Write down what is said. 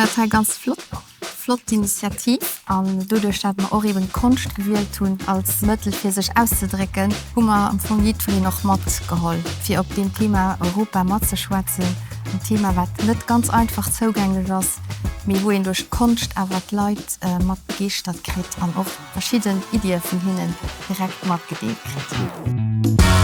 fannen dat hei ganz flott, flott Initiativ. An doduerch dat mer och eben d'Konscht gewielt hunn als Mëttel fir sech auszedrécken, hu mer am Fong jiddwereen och matgeholl fir op deem Thema Europa matzeschwätzen. En Thema wat net ganz einfach zougänglech ass, mee wou een duerch d'Konscht awer d'Leit mat begeeschtert kritt an och verschidden Iddie vun hinnen direkt matgedeelt kritt.